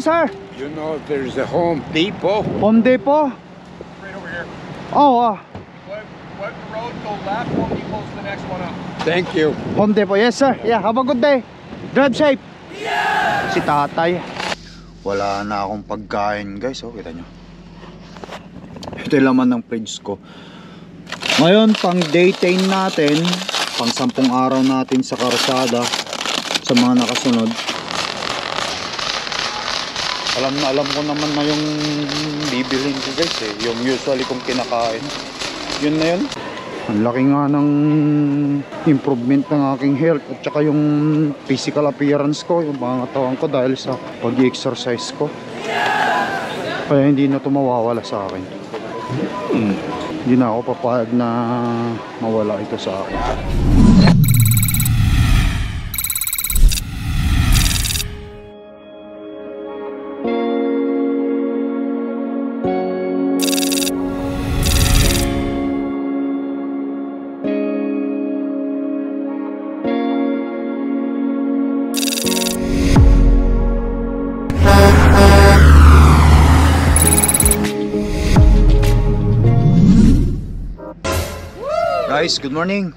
Sir, You know there's a Home Depot. Home Depot? Right over here. Oh, Wipe the road, go left, Home Depot's the next one up. Thank you. Home Depot. Yes sir. Yeah, have a good day. Drive safe. Si tatay. Wala na akong pagkain guys. Oh, kita nyo. Ito yung laman ng fridge ko. Ngayon, pang day 10 natin, pang 10 araw natin sa karsada, sa mga nakasunod. Alam ko naman na yung bibilhin ko guys eh. Yung usually kong kinakain. Yun na yun. Ang laki nga ng improvement ng aking health at saka yung physical appearance ko, yung mga katawan ko dahil sa pag-exercise ko. Kaya hindi na ito mawawala sa akin. Hindi na ako papayag na mawala ito sa akin. Guys, good morning.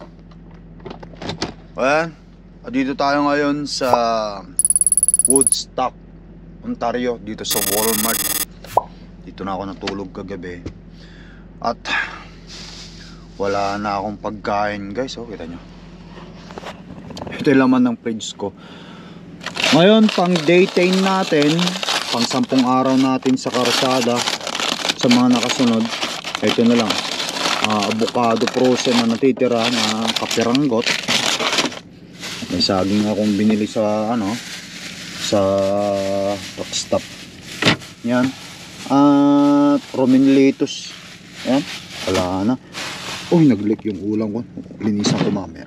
Well, dito tayo ngayon sa Woodstock, Ontario, dito sa Walmart. Dito na ako natulog kagabi. At wala na akong pagkain guys. Oh, kita nyo. Ito yung laman ng fridge ko. Ngayon, pang day 10 natin, pang 10 araw natin sa karsada, sa mga nakasunod. Ito na lang. Avocado frozen na natitira na kapiranggot. May saging akong binili sa sa Rockstop. Yan. At romaine lettuce. Yan. Wala na. Uy, nag-leak yung ulam ko. Linisan ko mamaya.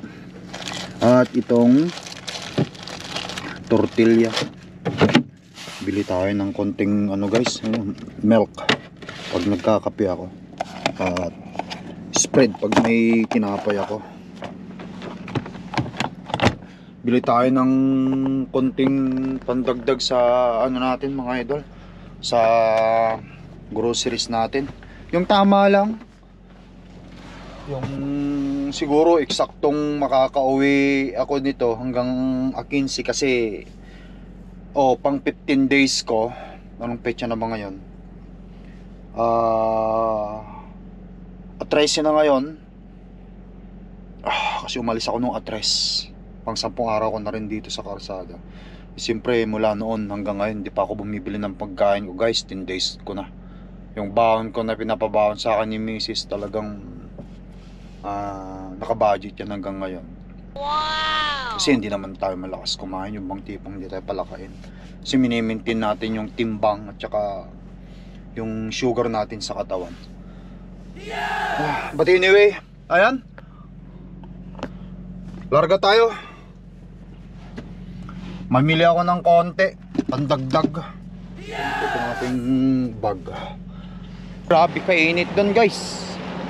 At itong tortilla. Bili tayo ng konting guys, milk pag nagkakape ako. At spread pag may kinapay ako. Bili tayo ng konting pandagdag sa natin mga idol, sa groceries natin. Yung tama lang, yung siguro eksaktong makakauwi ako nito hanggang 15 kasi pang 15 days ko. Anong petsa na ba ngayon? 13 na ngayon. Kasi umalis ako nung 13. Pang 10 araw ko na rin dito sa karsada. Siyempre mula noon hanggang ngayon hindi pa ako bumibili ng pagkain ko guys. 10 days ko na. Yung baon ko na pinapabawon sa akin ni Mrs. talagang nakabudget yan hanggang ngayon. Wow! Kasi hindi naman tayo malakas kumain. Yung bang tipong hindi tayo palakain. Kasi minimaintain natin yung timbang at saka yung sugar natin sa katawan. But anyway, ayan, larga tayo. Mamili ako ng konti pandagdag. Ito ating bag. Grabe kainit doon guys.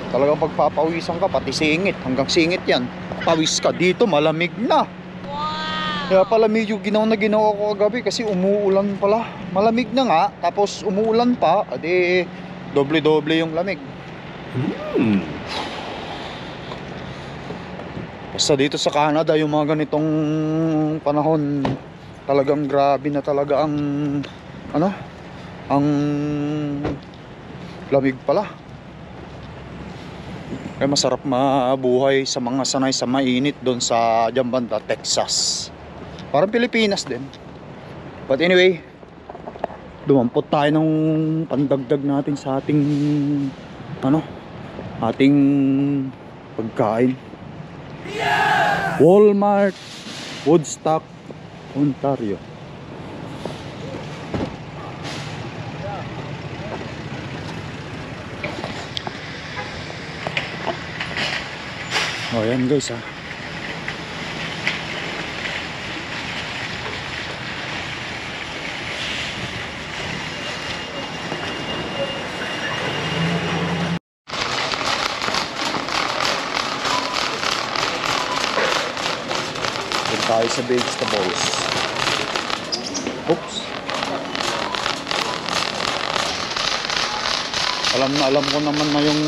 Talagang pagpapawisan ka, pati singit. Hanggang singit yan. Pawis ka dito, malamig na. Kaya pala medyo ginawa ko kagabi kasi umuulan pala. Malamig na nga, tapos umuulan pa. Adi doble-doble yung lamig. Basta dito sa Canada yung mga ganitong panahon talagang grabe na talaga ang ang lamig pala. Kaya masarap mabuhay sa mga sanay sa mainit doon sa banda Texas. Parang Pilipinas din. But anyway, dumampot tayo ng pandagdag natin sa ating ating pagkain. Walmart, Woodstock, Ontario. Ayan guys tayo sa vegetables. Oops. Alam ko naman na yung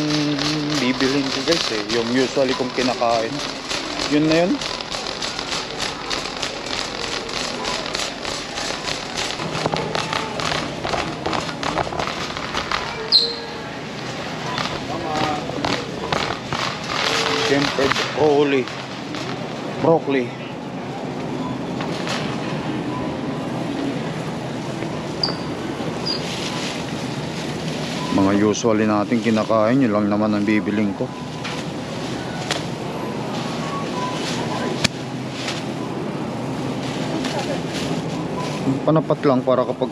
bibilhin ko guys eh. Yung usually kong kinakain. Yun na yun. Siyempre, broccoli. Mga usually natin kinakain, yun lang naman ang bibiling ko. Panapat lang para kapag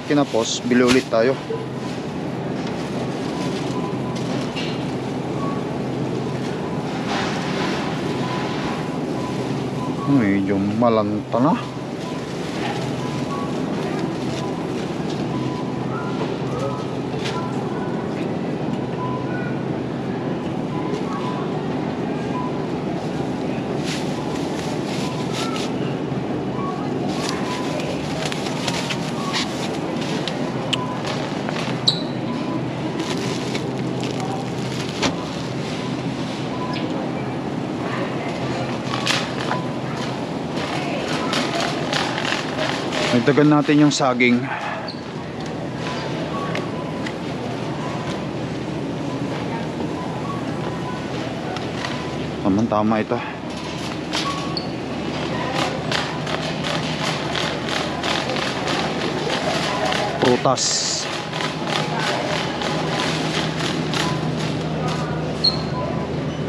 kinapos, bili ulit tayo. Medyo malanta na. Nagdagan natin yung saging. Tama ito. Prutas.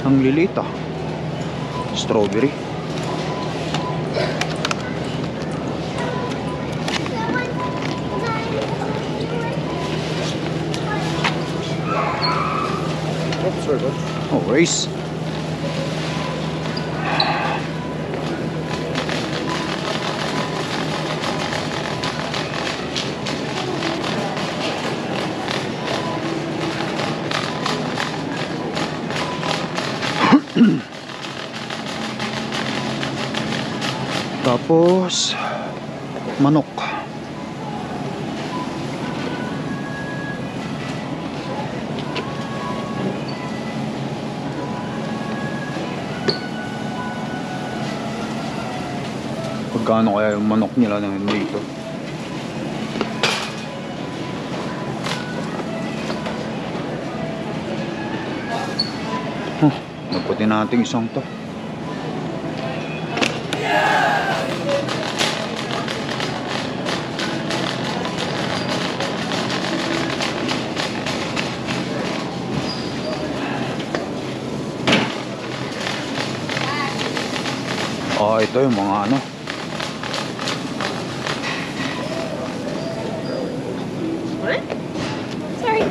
Ang liliit ah. Strawberry. Oh, rice. Tapos manok. Pagkano kaya yung manok nila na dito? Nagputin natin isang to. Ito yung mga ano. Sorry.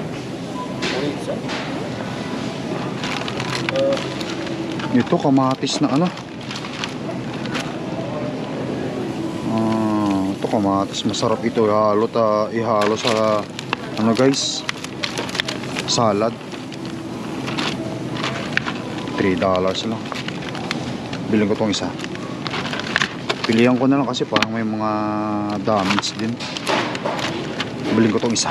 Ito kamatis na ano. Ito kamatis, masarap ito ihalo sa ano guys, salad. $3 lang. Bilhin ko tong isa. Pilihan ko na lang kasi parang may mga damage din. Bilhin ko tong isa.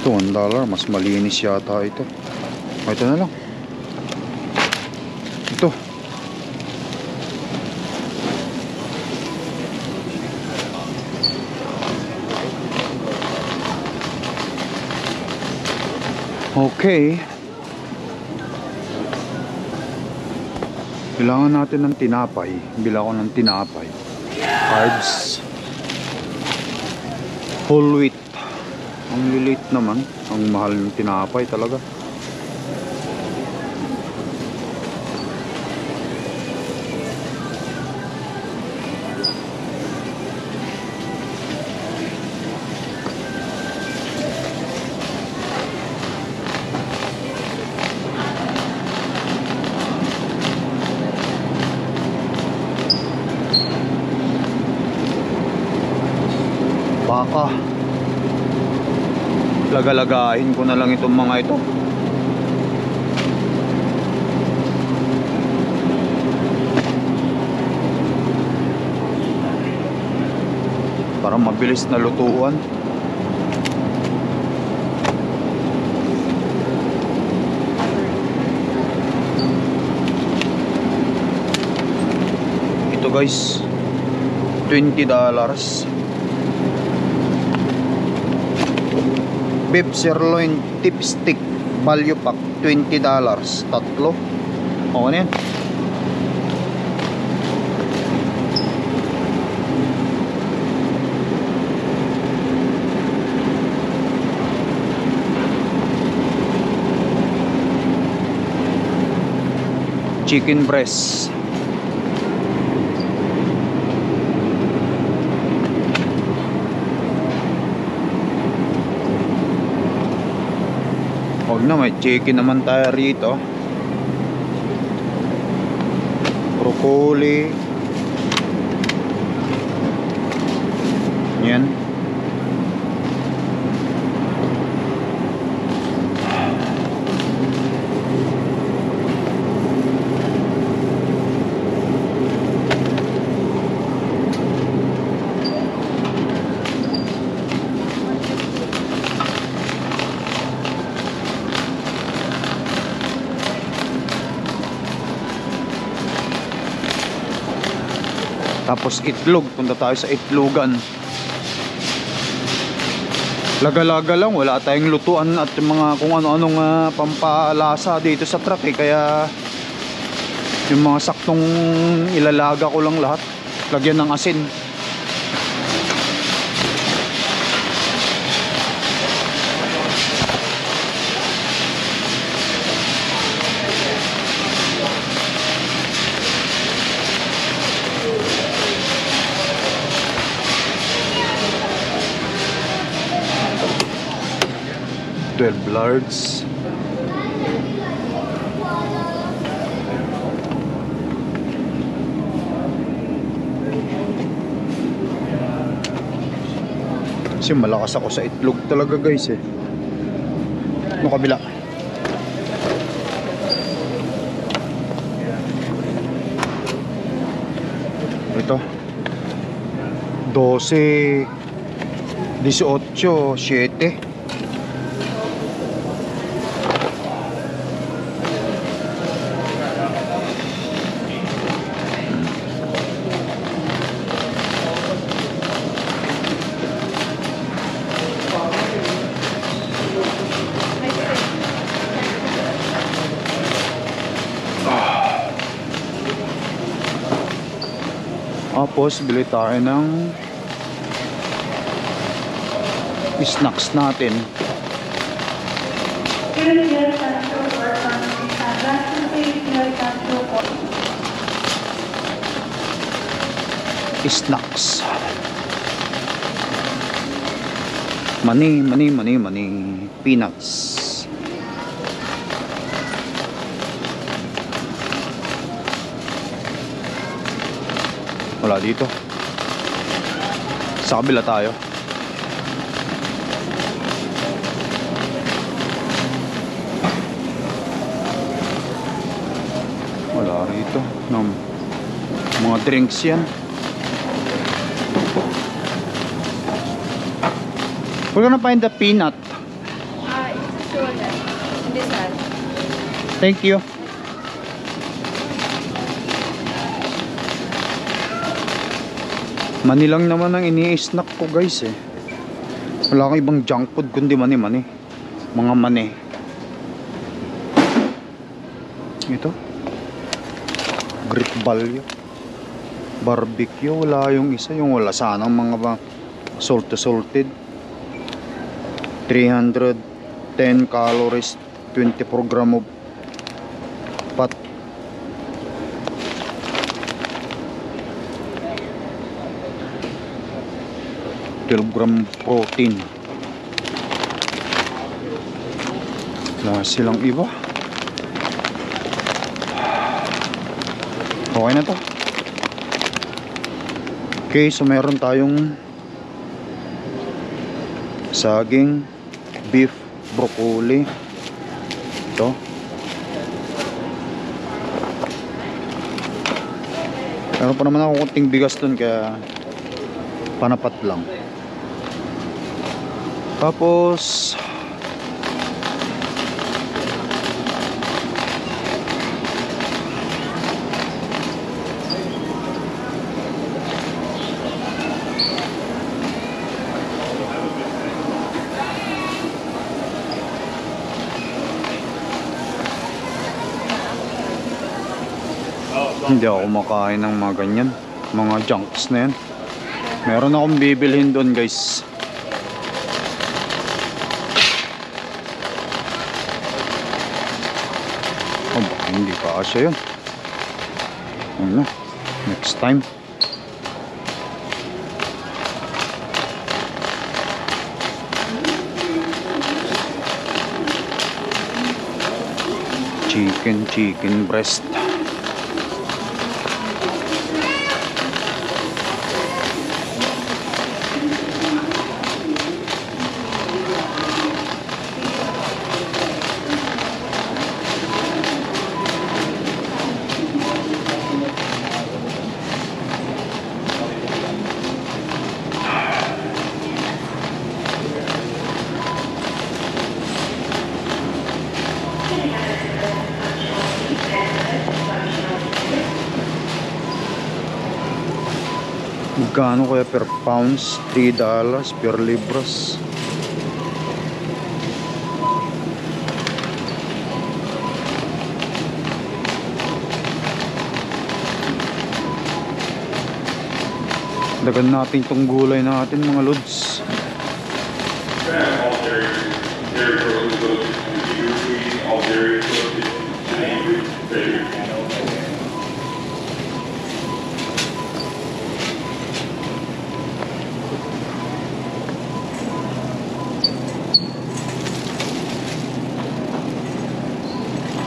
Ito $1, mas malinis yata ito. Ito na lang. Ito. Okay. Kailangan natin ng tinapay. Bila ko ng tinapay. Carbs. Whole wheat. Ang lilit naman. Ang mahal ng tinapay talaga. Baka lagalagahin ko na lang itong mga ito. para mabilis na lutuan. Ito guys, $20. Beef sirloin tip stick value pack, $20. Tatlo. Okay na yan. Chicken breast. Huwag na, may chicken naman tayo rito. Broccoli. Yan. Tapos itlog, punta tayo sa itlogan. Laga-laga lang, wala tayong lutuan at mga kung ano-anong pampalasa dito sa truck eh. Kaya yung mga saktong ilalaga ko lang lahat. Lagyan ng asin. Lards. Kasi malakas ako sa itlog talaga guys eh. Ano kabila? Ito 12 18 7. Tapos bili tayo ng snacks natin. Snacks. Money. Peanuts. Wala dito. Sa kabila tayo. Wala rito. Mga drinks yan. We're gonna find the peanut. It's a shoulder. And this one. Thank you. Mani lang naman ang ini-snack ko guys eh. Wala akong ibang junk food kundi mani. Mga mani. Ito Great Value barbecue. Wala yung isa, yung wala sanang mga salted. 310 calories, 24 gram of fat. Gram protein. Wala silang iba. Okay na to. Okay, so meron tayong saging, beef, broccoli. Ito. Meron pa naman ako kunting bigas dun, kaya panapat lang. Tapos hindi ako kumakain ng mga ganyan, mga junks na yan. Meron akong bibilhin doon guys. Oh, baka hindi pa kasya yun. Ano, next time. Chicken breast. Magkano kaya per pounds? $3 per libras. Dagan natin tong gulay natin mga lods.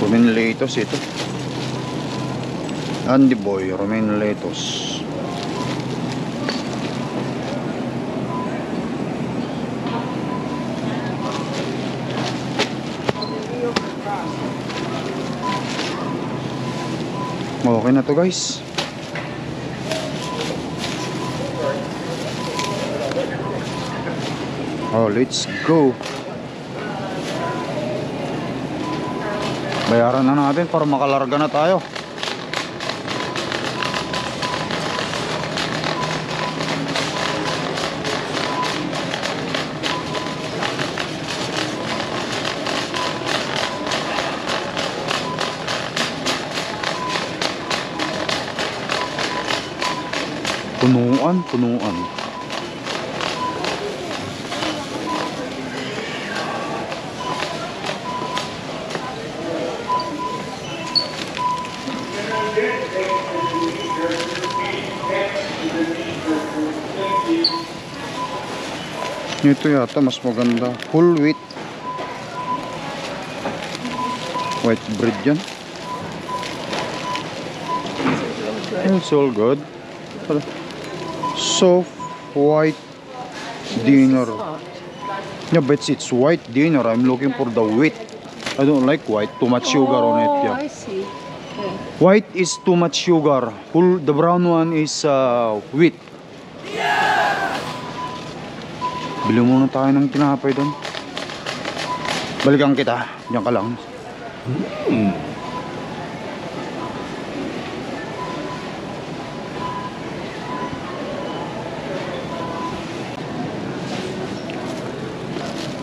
Romaine lettuce ito. Andy boy, romaine lettuce. Okay na to guys. Oh, let's go. Bayaran na natin para makalarga na tayo. Punuan. Ito yata mas maganda. Whole wheat. White bread yan. It's all good. Soft white dinner. Yeah, but it's white dinner. I'm looking for the wheat. I don't like white. Too much sugar on it. Yeah. I see. Yeah. White is too much sugar. The brown one is wheat. Bili muna tayo ng tinapay doon. Balikan kita. Diyan ka lang.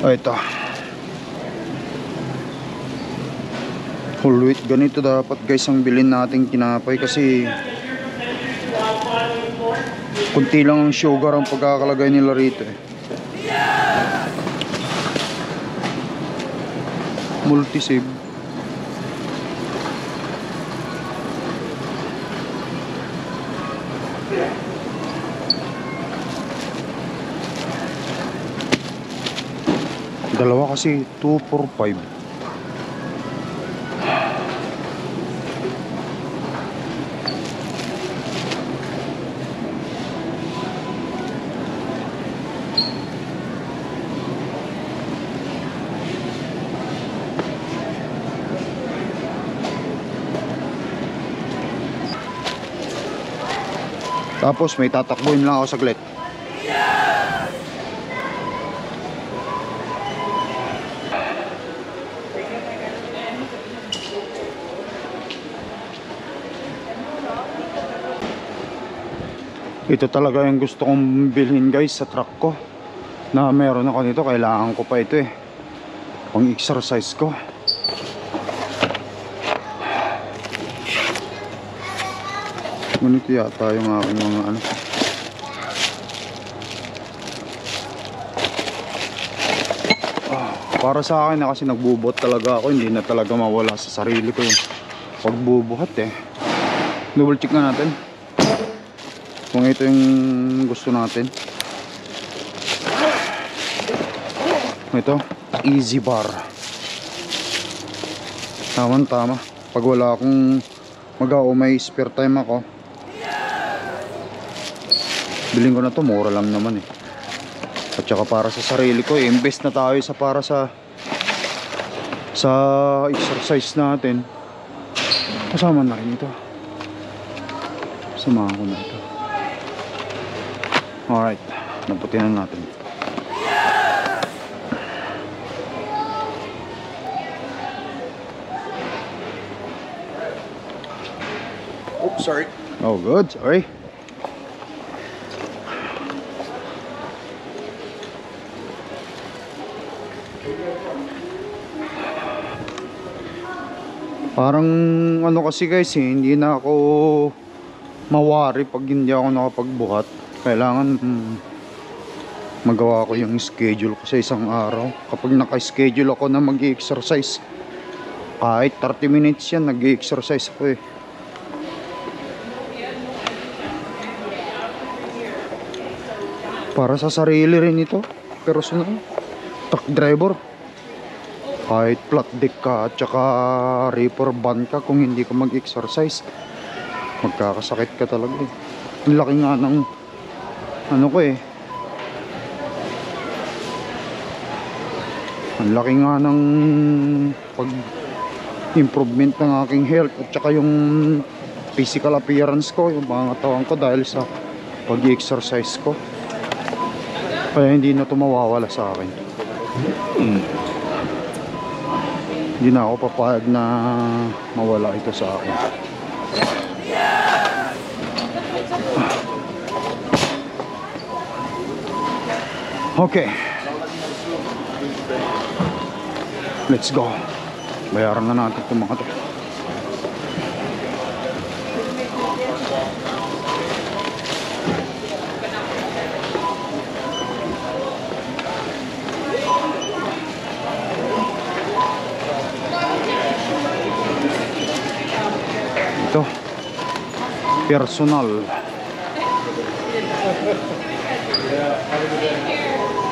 Ito. Whole wheat. Ganito dapat guys ang bilhin nating tinapay kasi kunti lang ang sugar ang pagkakalagay nila rito eh. Multisave. Dalawa kasi 245. Tapos may tatakbuhin lang ako saglit. Ito talaga yung gusto kong bilhin guys sa truck ko. Na meron ako nito, kailangan ko pa ito eh. Pang exercise ko. Ganito yata yung aking mga ano. Para sa akin na kasi nagbubot talaga ako, hindi na talaga mawala sa sarili ko yung pagbubuhat eh. Double check na natin kung ito yung gusto natin. Ito, easy bar. Tama. Pag wala akong o may spare time ako, bilhin ko na to, mura lang naman eh. At saka para sa sarili ko, invest na tayo sa para sa exercise natin. Kasama na rin ito. Samahan ko na ito. Alright, naputinan natin. Oops, sorry. Oh good, sorry. Parang ano kasi guys eh, hindi na ako mawari pag hindi ako nakapagbuhat. Kailangan magawa ko yung schedule ko sa isang araw. Kapag naka-schedule ako na mag-exercise, kahit 30 minutes yan, nag-exercise ako eh. Para sa sarili rin ito, personal. Truck driver, kahit flat deck ka at saka reefer van ka, kung hindi ka mag-exercise, magkakasakit ka talaga eh. Ang laki nga ng ano ko eh, ang laki nga ng pag improvement ng aking health at saka yung physical appearance ko, yung mga katawan ko, dahil sa pag-exercise ko. Kaya hindi na ito mawawala sa akin. Hindi na ako papayag na mawala ito sa akin. Okay, let's go. Bayaran na natin itong mga to. Ito, personal.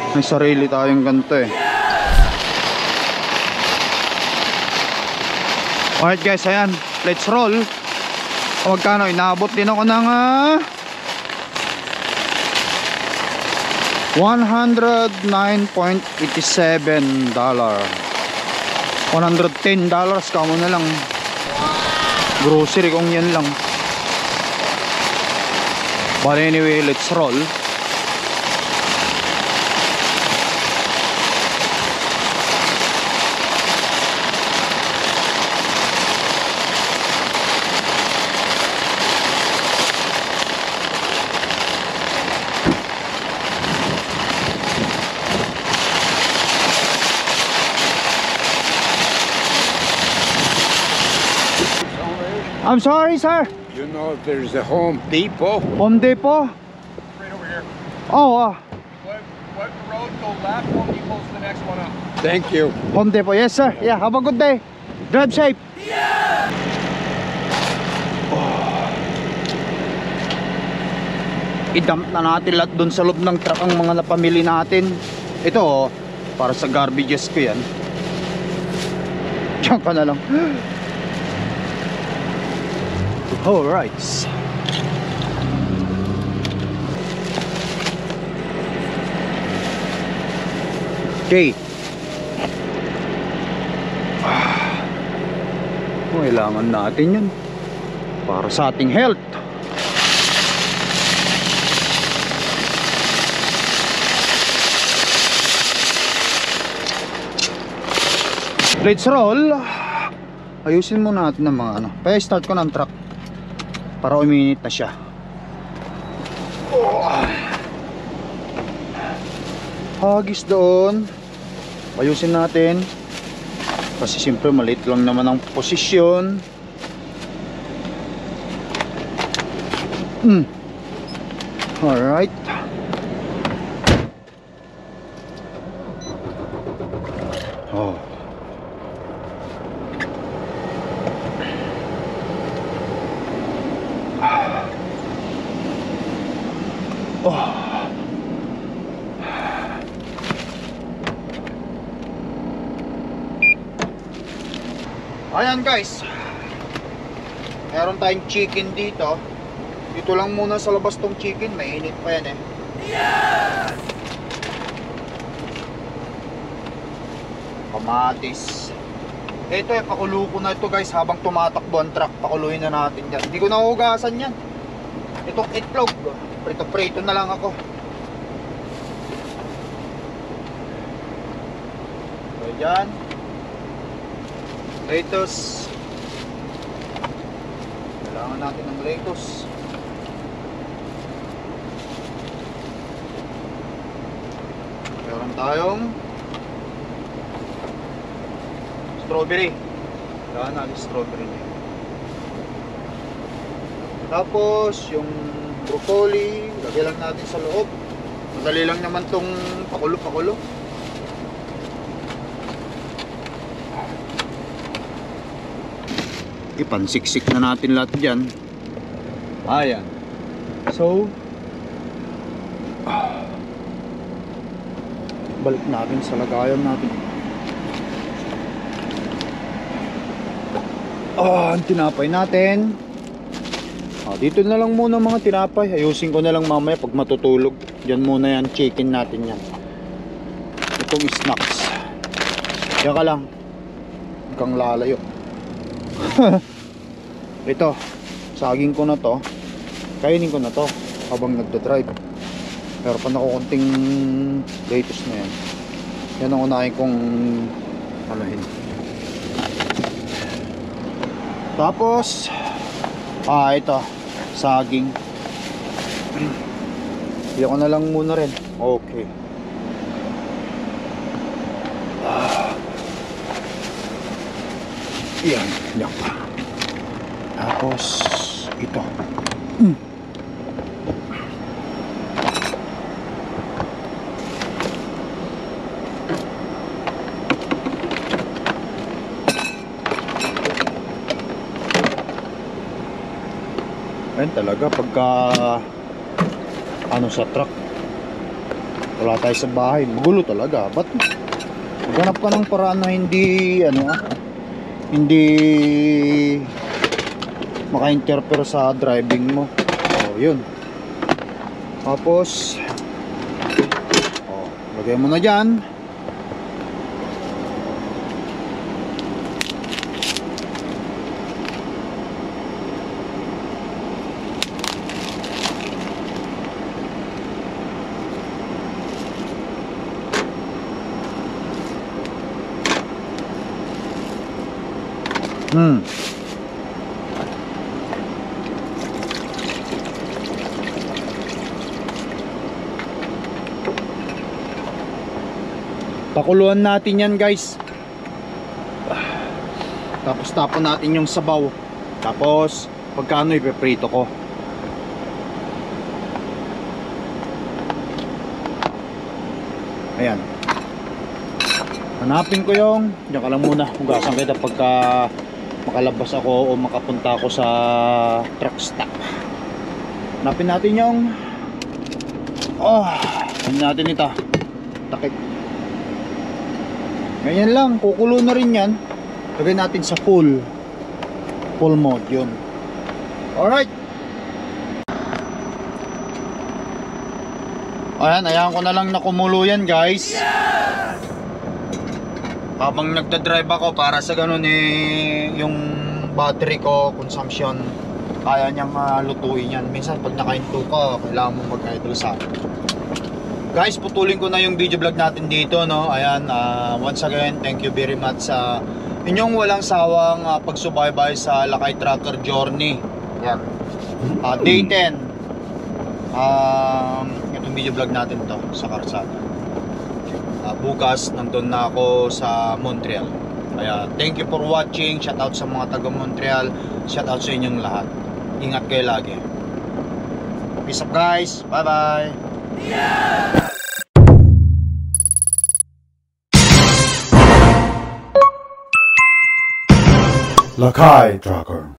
May sarili tayong ganito eh. Alright guys, ayan, let's roll. Magkano, inaabot din ako ng $109.87. $110 kamo na lang. Grocery kung yan lang. But anyway, let's roll. I'm sorry, sir. You know there's a Home Depot? Home Depot? Right over here. Oh, Wipe the road, go left, Home Depot's the next one up. Thank you. Home Depot. Yes, sir. Yeah, have a good day. Drive safe. I-dump na natin lahat dun sa loob ng truck ang mga napamili natin. Ito, para sa garbages ko yan. Diyan ka na lang. Alright. Okay. Kailangan natin yan para sa ating health. Let's roll. Ayusin muna natin ng mga ano. Kaya start ko ng truck para uminit na siya. Hagis doon. Ayusin natin. Kasi siyempre maliit lang naman ang posisyon. Alright. Oh. Ayan guys, meron tayong chicken dito. Dito lang muna sa labas tong chicken, mainit pa yan eh. Yeah! Kamatis. Ito eh, pakulo ko na ito guys habang tumatakbo ang truck. Pakuluin na natin yan. Hindi ko nahugasan yan. Itong itlog, prito-prito na lang ako. So yan. Lettuce. Kailangan natin ng lettuce. Meron tayong strawberry. Kailangan natin strawberry niya. Tapos yung broccoli, lagay lang natin sa loob. Madali lang naman tong pakulo-pakulo. Ipansiksik na natin lahat dyan. Ayan. So balik natin sa lagayan natin. Ang tinapay natin. Dito na lang muna mga tinapay. Ayusin ko na lang mamaya pag matutulog. Diyan muna yan, chicken natin yan. Itong snacks. Diyan ka lang. Huwag kang lalayo. Ito, saging ko na to. Kainin ko na to habang nagda-drive. Pero pa nakukunting lettuce na yan. Yan ang unahin kong alahin. Tapos ito, saging. Iyan ko na lang muna rin. Okay. Yan, yan. Tapos ito. Ayun talaga pagka sa truck wala tayo sa bahay, magulo talaga. Ba't maghanap ka ng paraan na hindi hindi maka-interfere sa driving mo. Yun. Tapos lagay mo na dyan. Pakuluan natin yan guys. Tapos tapon natin yung sabaw. Tapos pagkano ipeprito ko. Ayan. Hanapin ko yung diyan ka lang muna. Hugasan kita pagka makalabas ako o makapunta ako sa truck stop. Hanapin natin yung ano natin ito, takip. Ganyan lang, kukulo na rin yan. Lagay natin sa full mode yun. Alright. Ayan, ayan ko na lang na kumulo yan guys. Habang nagdadrive ako, para sa ganun yung battery ko consumption kaya niyang lutuin yan. Minsan pag nakahinto ka, kailangan mo mag-idle sa guys. Putulin ko na yung video vlog natin dito, no. Ayan, once again, thank you very much sa inyong walang sawang pagsubaybay sa Lakay Trucker Journey. Yan. Day 10. itong video vlog natin to sa Karsada. Bukas nandun na ako sa Montreal. Kaya thank you for watching. Shout out sa mga taga Montreal. Shout out sa inyong lahat. Ingat kayo lagi. Peace up guys. Bye bye. Lakai Tracker.